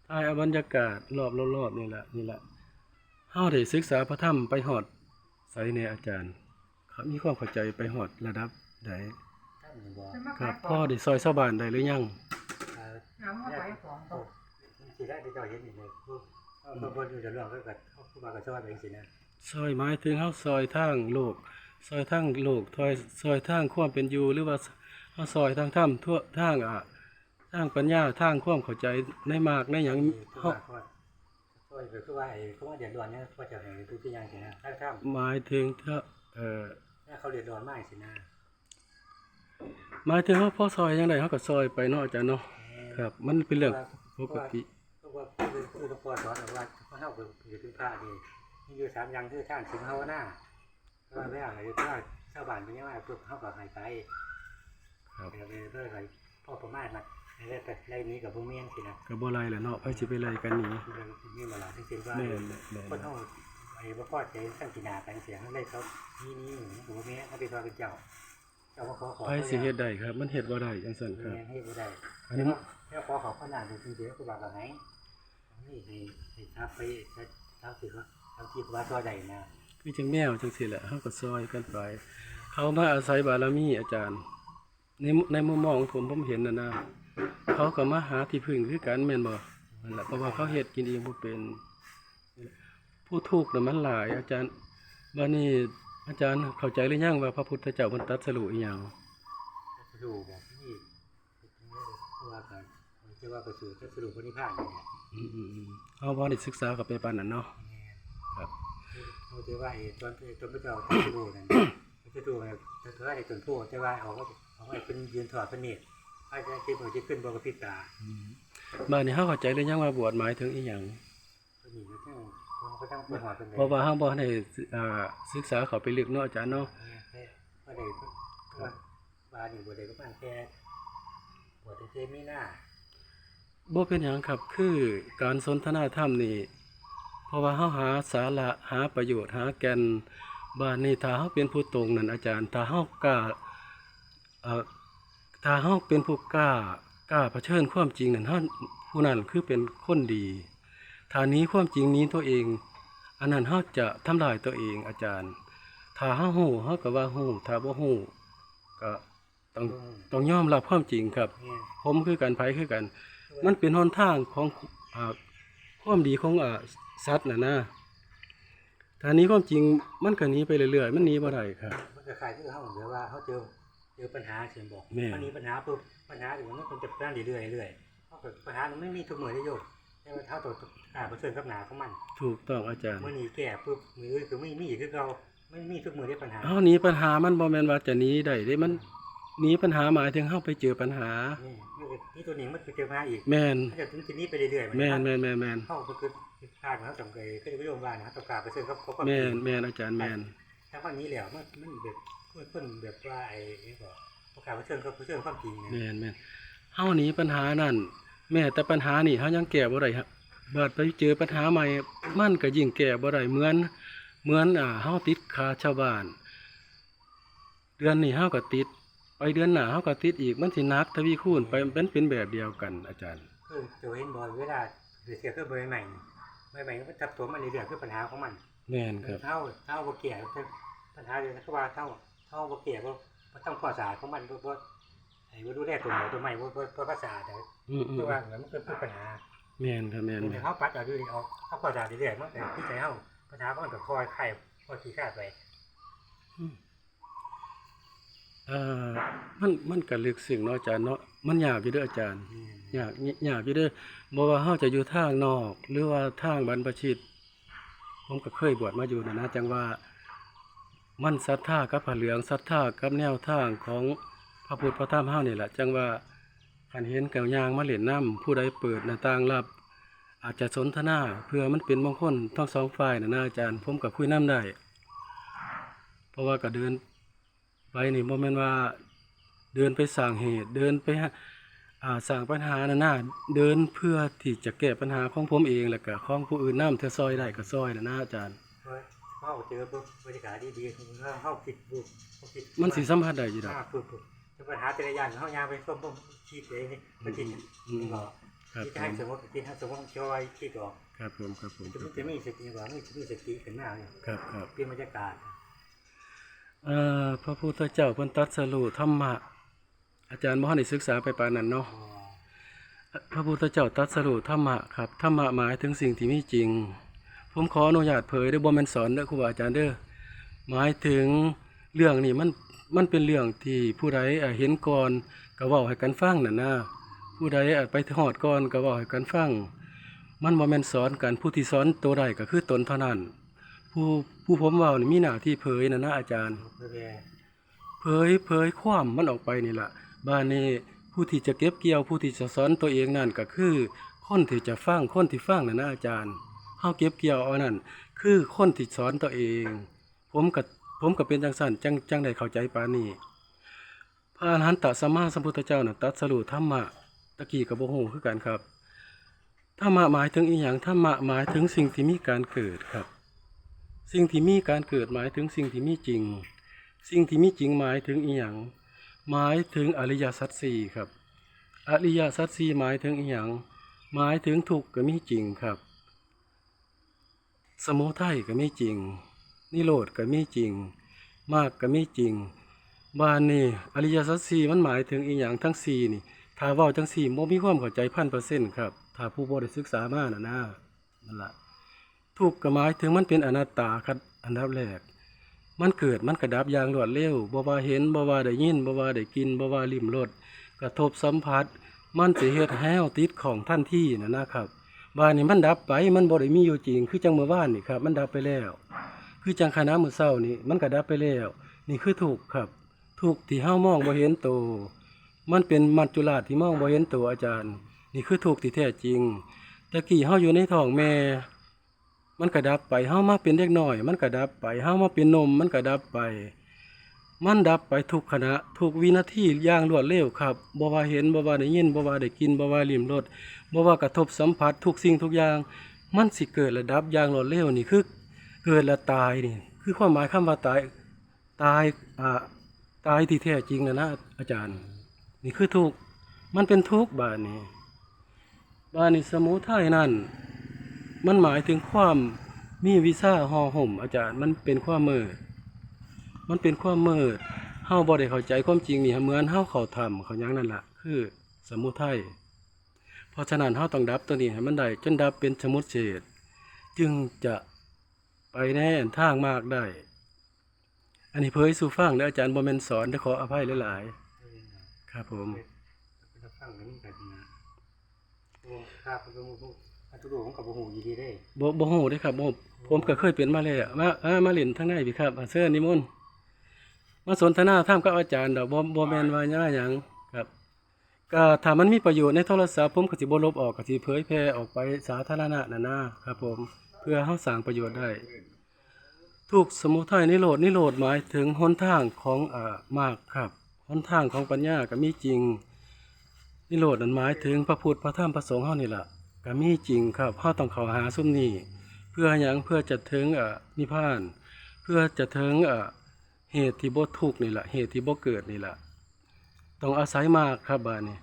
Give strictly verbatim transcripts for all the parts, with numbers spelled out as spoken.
ถ่ายเอาบรรยากาศรอบๆ นี่แหละ นี่แหละ เฮาได้ศึกษาพระธรรมไปฮอดไสแหน่อาจารย์ ครับ มีความเข้าใจไปฮอดระดับใด ท่านนี่บอก ครับ พอได้ซอยชาวบ้านได้หรือยัง เอ่อ เอามาขายของบ่ สิได้ไปเจ้าเห็นอีกเลย พวก เออ พวก พวกอยู่เดี๋ยวเรื่องก็เกิด ครูบาก็ซอยไปจังซี่นะ ซอยหมายถึงเฮาซอยทางโลก ซอยทางโลก ซอย ซอยทางความเป็นอยู่ หรือว่าเฮาซอยทางธรรม ทั่ว ทาง อ่า ทางปัญญา ทางความเข้าใจในมรรคในหยัง เออ เฮา ครูบาก็ซอย ก็คือว่าไอ้คำว่าเดือดร้อนเนี่ย ก็จะให้ทุกสิ่งอย่างสินะ ทางธรรม หมายถึงเถอะ เอ่อ ถ้าเขาเดือดร้อนมากสินะ หมายถึงเฮาพอซอยจั่งใดเฮาก็ซอยไปเนาะอาจารย์เนาะ แม่น ครับ มันเป็นเรื่องปกติ เพราะว่า เพราะว่าคือ คือหลวงพ่อสอนว่า พระเฮาก็เกิดเป็นพระนี่ มีอยู่สามอย่างคือทานศีลภาวนา เพราะว่าเวลาให้ ถ้าชาวบ้านเป็นหยังไงปุ๊บ เฮาก็ให้ไป ครับ เออ เออ เออ ให้พอประมาณนั้น แล้วก็ไล่หนีก็บ่แม่นสินะ ก็บ่ไล่แหละเนาะ ไผสิไปไล่กันหนี เออ มีเวลาจริงๆว่า แม่น แม่น คนเฮา ไอ้บ่พอใจตั้งขี้หน้ากันเสีย เฮาไล่เขาหนี หนี หนี มันก็บ่แม่น เฮาไปซอยเป็นเจ้า เจ้ามาขอ ขอ ไผสิเฮ็ดได้ครับ มันเฮ็ดบ่ได้จั่งซั่นครับ แม่น เฮ็ดบ่ได้ อันนี้ แล้วขอขอบพระนางจริงๆ ครูบาก็ให้ นี่ให้ ให้ทักไป ทักสิครับ ทักที่ครูบาซอยได้นะ คือจั่งแมวจั่งซี่แหละ เฮาก็ซอยกันไป เขามาอาศัยบารมีอาจารย์ ใน ในมุมมองของผม ผมเห็นน่ะนะ เขาก็มาหาที่พึ่งคือกันแม่นบ่ นั่นล่ะ เพราะว่าเขาเฮ็ดกินเองบ่เป็น ผู้ทุกข์น่ะมันหลายอาจารย์ บัดนี้อาจารย์เข้าใจหรือยังว่าพระพุทธเจ้าเพิ่นตรัสรู้อิหยัง ตรัสรู้แบบนี้ ว่ากัน จะว่าไปสู่ตรัสรู้พระนิพพานนี่แหละ อืมๆๆ เฮาบ่ได้ศึกษาเข้าไปปานนั้นเนาะ แม่น ครับ เฮาจะว่าไอ้ตอน ไอ้ตอนพระเจ้าตรัสรู้นั่น ตรัสรู้นั่น ตรัสรู้ไอ้ต้นโพธิ์ แต่ว่าเอาไว้ เอาไว้เพิ่นยืนทอดพระเนตร พระอาทิตย์มันจะขึ้นบ่กระพริบตา อืม บัดนี้เฮาเข้าใจหรือยังว่าบวชหมายถึงอิหยัง ก็นี่ก็ต้อง ก็ต้องไปหอดเป็น เพราะว่าเฮาบ่ได้ อ่า ศึกษาเข้าไปลึกเนาะอาจารย์เนาะ เออ ก็ได้ ก็ว่า ว่านี่บวชได้ประมาณแค่ บวชตั้งแต่มีนา บ่เป็นหยังครับ คือการสนทนาธรรมนี่ เพราะว่าเฮาหาสาระ หาประโยชน์ หาแก่น บาดนี้ถ้าเฮาเป็นผู้ตรงนั่นอาจารย์ ถ้าเฮากล้า เอ่อ ถ้าเฮาเป็นผู้กล้า กล้าเผชิญความจริงนั่น เฮา ผู้นั้นคือเป็นคนดี ถ้าหนีความจริง หนีตัวเอง อันนั้นเฮาจะทำลายตัวเองอาจารย์ ถ้าเฮาฮู้ เฮาก็ว่าฮู้ ถ้าบ่ฮู้ ก็ต้อง อืม ต้องยอมรับความจริงครับ แม่น ผมคือกัน ไผคือกัน แม่น มันเป็นหนทางของ อ่า ความดีของ อ่า สัตว์น่ะนะ ถ้าหนีความจริง มันก็หนีไปเรื่อยๆ มันหนีบ่ได้ครับ มันก็คล้ายคือเฮาแบบว่าเฮาเจอ เจอปัญหาเสียบอก แม่น เฮาหนีปัญหาปุ๊บ ปัญหาเดี๋ยวมันก็จะเป็นเรื่อยๆ เรื่อยๆ เฮาก็ปัญหามันไม่มีทุกมื้อเด้โยม แต่ว่าเฮาต้องกล้าเผชิญกับหน้าของมัน ถูกต้องอาจารย์ มื้อนี้แก้ปุ๊บ มื้ออื่นก็มี มีอีกคือเก่า มันมีทุกมื้อเด้ปัญหา เฮาหนีปัญหามันบ่แม่นว่าจะหนีได้เด้ มัน หนีปัญหาหมายถึงเฮาไปเจอปัญหา นี่ มันก็ นี่ตัวนี้มันไปเจอปัญหาอีก แม่น มันก็ถึงจะหนีไปเรื่อยๆ แม่น มัน แม่น แม่น แม่น เฮาก็คือ พลาดมาตั้งแต่ขึ้นไปโรงพยาบาลนะครับ ต้องกราบไปเชิญครับ ขอบพระคุณ แม่น แม่น อาจารย์ แม่น ถ้าข้อนี้แล้ว มัน มันแบบ มัน มันแบบว่าไอ้นี่ก็ ต้องกราบไปเชิญครับ ไปเชิญความจริงนะ แม่น แม่น เฮาหนีปัญหานั่น แม้แต่ปัญหานี่เฮายังแก้บ่ได้ครับ บัดไปเจอปัญหาใหม่ มันก็ยิ่งแก้บ่ได้ เหมือน เหมือน อ่า เฮาติดค่าชาวบ้าน เดือนนี้เฮาก็ติด ไปเดือนหน้าเฮาก็ติดอีก มันสิหนักทวีคูณไป แม่น มันเป็นแบบเดียวกันอาจารย์ คือเจ้าเห็นบ่ เวลาเสียคือใบไม้นี่ ใบไม้มันก็ทับถมมาเรื่อยๆ คือปัญหาของมัน แม่นครับ ถ้าเฮา ถ้าเฮาบ่แก้ ปัญหาเดี๋ยวนี้คือว่าเฮา เฮาบ่แก้ บ่ บ่ทำความสะอาดของมัน บ่ บ่ ไอ้บ่ดูแลต้นไม้ ต้นไม้บ่ บ่ บ่รักษา แต่ อืมๆ คือว่ามันก็คือปัญหา แม่นครับ แม่นๆ แต่เฮาปัดเอาอยู่นี่ เอา เฮาความสะอาดเรื่อยๆ มันก็คือใจเฮา ปัญหามันก็ค่อยคลาย ค่อยคลี่คลายไป อืม เอ่อ มัน มันก็ลึกซึ้งเนาะอาจารย์เนาะ มันยากอยู่เด้ออาจารย์ อืม ยาก ยากอยู่เด้อ บ่ว่าเฮาจะอยู่ทางนอก หรือว่าทางบรรพชิต ผมก็เคยบวชมาอยู่นั่นนะ จั่งว่ามันศรัทธากับผ้าเหลือง ศรัทธากับแนวทางของพระพุทธพระธรรมเฮานี่แหละ จั่งว่าคันเห็นก็ย่างมาเล่นนำ ผู้ใดเปิดหน้าต่างลับ อาจจะสนทนา เพื่อมันเป็นมงคลทั้งสองฝ่ายนั่นนะอาจารย์ ผมก็คุยนำได้ เพราะว่าก็เดิน ไปนี่บ่แม่นว่าเดินไปสร้างเหตุ เดินไปหา อ่า สร้างปัญหานั่นนะ เดินเพื่อที่จะแก้ปัญหาของผมเอง แล้วก็ของผู้อื่นนำ ถ้าซอยได้ก็ซอยนั่นนะอาจารย์ เฮาเจอปุ๊บบรรยากาศดีๆ เฮา เฮาคิดปุ๊บ เฮาคิด มันสิสัมผัสได้อยู่ดอก อ่า ปุ๊บๆ แต่ปัญหาแต่ละอย่างเฮาย่างไปส้มปุ๊บ คิดเองนี่ มันคิด อืม นี่ก็ ครับ ที่ทางสมมติที่ทางสมมติที่ว่าคิดออก ครับผมครับผม จะมันจะมีสติว่ามันจะมีสติขึ้นมาเนี่ย ครับครับ เปลี่ยนบรรยากาศ เอ่อพระพุทธเจ้าเพิ่นตรัสรู้ธรรมะ อาจารย์บ่ทันได้ศึกษาไปปานนั้นเนาะ อ๋อ พระพุทธเจ้าตรัสรู้ธรรมะครับ ธรรมะหมายถึงสิ่งที่มีจริง ผมขออนุญาตเผยเด้อ บ่แม่นสอนเด้อครูบาอาจารย์เด้อ หมายถึงเรื่องนี้มันมันเป็นเรื่องที่ผู้ใดอ่ะเห็นก่อนก็เว้าให้กันฟังนั่นนะ ผู้ใดอ่ะไปฮอดก่อนก็เว้าให้กันฟัง มันบ่แม่นสอนกัน ผู้ที่สอนตัวใดก็คือตนเท่านั้น ผู้ผู้ผมเว้านี่มีหน้าที่เผยนั่นนะอาจารย์ เพื่อแก่ เผยเผยความมันออกไปนี่ละ บาดนี้ผู้ที่จะเก็บเกี่ยวผู้ที่จะสอนตัวเองนั่นก็คือ คนที่จะฟังคนที่ฟังนั่นนะอาจารย์ เฮาเก็บเกี่ยวเอานั่นคือคนที่สอนตัวเอง ผมก็ผมก็เป็นจังซั่นจังจังได้เข้าใจปานนี้ พระอรหันตสัมมาสัมพุทธเจ้าน่ะตรัสรู้ธรรมะ ตะกี้ก็บ่ฮู้คือกันครับ ธรรมะหมายถึงอีหยัง ธรรมะหมายถึงสิ่งที่มีการเกิดครับ สิ่งที่มีการเกิดหมายถึงสิ่งที่มีจริง สิ่งที่มีจริงหมายถึงอีหยัง หมายถึงอริยสัจสี่ครับ อริยสัจสี่หมายถึงอีหยัง หมายถึงทุกข์ก็มีจริงครับ สมุทัยก็มีจริง นิโรธก็มีจริง มรรคก็มีจริง บาดนี้อริยสัจสี่มันหมายถึงอีหยังทั้งสี่นี่ ถ้าเว้าจังซี่บ่มีความเข้าใจพันเปอร์เซ็นต์ครับ ถ้าผู้บ่ได้ศึกษามาน่ะนะ นั่นล่ะ ทุกข์ก็หมายถึงมันเป็นอนัตตาครับ อันดับแรก มันเกิดมันก็ดับอย่างรวดเร็ว บ่ว่าเห็น บ่ว่าได้ยิน บ่ว่าได้กลิ่น บ่ว่าลิ้มรส กระทบสัมผัส มันสิเฮ็ดให้เฮาติดข้องทันทีนั่นนะครับ บาดนี้มันดับไป มันบ่ได้มีอยู่จริง คือจังมื้อวานนี่ครับ มันดับไปแล้ว คือจังขณะมื้อเช้านี่ มันก็ดับไปแล้ว นี่คือทุกข์ครับ ทุกข์ที่เฮามองบ่เห็นโต มันเป็นมัจจุราชที่มองบ่เห็นโตอาจารย์ นี่คือทุกข์ที่แท้จริง ตะกี้เฮาอยู่ในท้องแม่ มันก็ดับไป เฮามาเป็นเด็กน้อย มันก็ดับไป เฮามาเป็นหนุ่ม มันก็ดับไป มันดับไปทุกขณะ ทุกวินาทีอย่างรวดเร็วครับ บ่ว่าเห็น บ่ว่าได้ยิน บ่ว่าได้กลิ่น บ่ว่าลิ้มรส บ่ว่ากระทบสัมผัส ทุกสิ่งทุกอย่าง มันสิเกิดและดับอย่างรวดเร็ว นี่คือเกิดและตายนี่ คือความหมายคำว่าตาย ตาย อ่า ตายที่แท้จริงนะนะอาจารย์ นี่คือทุกข์ มันเป็นทุกข์บาดนี้ บาดนี้สมุทัยนั่น มันหมายถึงความมีวิชชาห่อหุ้มอาจารย์ มันเป็นความมืด มันเป็นความมืด เฮาบ่ได้เข้าใจความจริงนี่ เหมือนเฮาเข้าถ้ำเข้าหยังนั่นล่ะ คือสมุทัย เพราะฉะนั้นเฮาต้องดับตัวนี้ให้มันได้ จนดับเป็นสมุจเฉท จึงจะไปในทางมรรคได้ อันนี้เผยสู่ฟังเด้ออาจารย์ บ่แม่นสอนเด้อ ขออภัยหลายๆ ครับผม รับฟังกันนี่กันนะโอ้ครับผมผมอันตุโรผมกับผมหูอยู่ดีได้ บ่บ่ฮู้เด้อครับ บ่ ผมก็เคยเป็นมาแล้ว มา อ่า มาเล่นทางในพี่ครับ อ่า เชิญนิมนต์ มาสนทนาธรรมกับอาจารย์ดอก บ่ บ่แม่นว่าหยังครับ ก็ถ้ามันมีประโยชน์ในโทรศัพท์ ผมก็สิบ่ลบออก ก็สิเผยแพร่ออกไปสาธารณะนั่นนะครับผม เพื่อเฮาสร้างประโยชน์ได้ ทุกข์ สมุทัย นิโรธ นิโรธหมายถึงหนทางของ อ่า มรรคครับ หนทางของปัญญาก็มีจริง นิโรธนั้นหมายถึงพระพุทธ พระธรรม พระสงฆ์เฮานี่ล่ะ ก็มีจริงครับ เฮาต้องเข้าหาซุมนี้ เพื่อหยัง เพื่อจะถึง อ่า นิพพาน เพื่อจะถึง อ่า เหตุที่บ่ทุกข์นี่ล่ะ เหตุที่บ่เกิดนี่ล่ะ ต้องอาศัยมรรคครับบาดนี้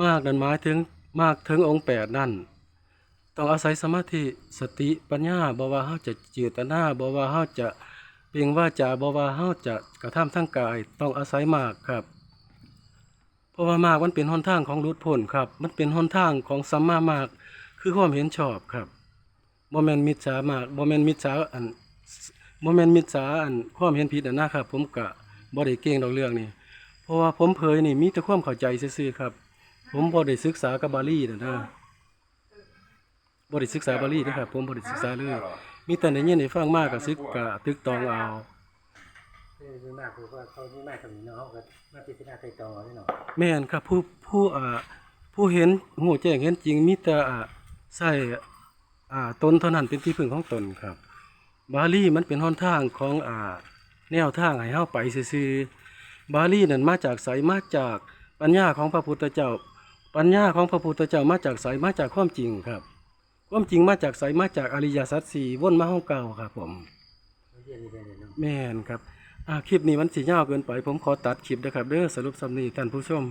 มรรคนั้นหมายถึง มรรคถึงองค์แปดนั่น ต้องอาศัยสมาธิ สติ ปัญญา บ่ว่าเฮาจะเจตนา บ่ว่าเฮาจะเปล่งวาจา บ่ว่าเฮาจะกระทำทางกาย ต้องอาศัยมรรคครับ เพราะว่ามรรคมันเป็นหนทางของหลุดพ้นครับ มันเป็นหนทางของสัมมามรรค คือความเห็นชอบครับ บ่แม่นมิจฉามรรค บ่แม่นมิจฉาอัน บ่แม่นมิจฉาอันความเห็นผิดนั่นนะครับ ผมก็บ่ได้เก่งดอกเรื่องนี้ เพราะว่าผมเผยนี่มีแต่ความเข้าใจซื่อๆครับ ผมบ่ได้ศึกษากับบาลีนะนะ บ่ได้ศึกษาบาลีนะครับ ผมบ่ได้ศึกษาเลย มีแต่ได้ยินได้ฟังมาก็ศึก ก็ตึกตองเอา เออส่วนมากคือว่าเขาไม่มากกับนี้เนาะเขาก็มาพิจารณาไตร่ตรองเอาเนาะ แม่นครับ ผู้ ผู้ อ่า ผู้เห็น ฮู้แจ้งเห็นจริง มีแต่ อ่า ใช้ อ่า ตนเท่านั้นเป็นที่พึ่งของตนครับ บาลีมันเป็นหนทางของ อ่า แนวทางให้เฮาไปซื่อๆ บาลีนั่นมาจากไส มาจากปัญญาของพระพุทธเจ้า ปัญญาของพระพุทธเจ้ามาจากไส มาจากความจริงครับ ความจริงมาจากไส มาจากอริยสัจสี่ วนมาของเก่าครับผม เรียนนี่เป็นเนาะ แม่นครับ อ่า คลิปนี้มันสิยาวเกินไป ผมขอตัดคลิปนะครับเด้อ สรุปส่ำนี้ท่านผู้ชม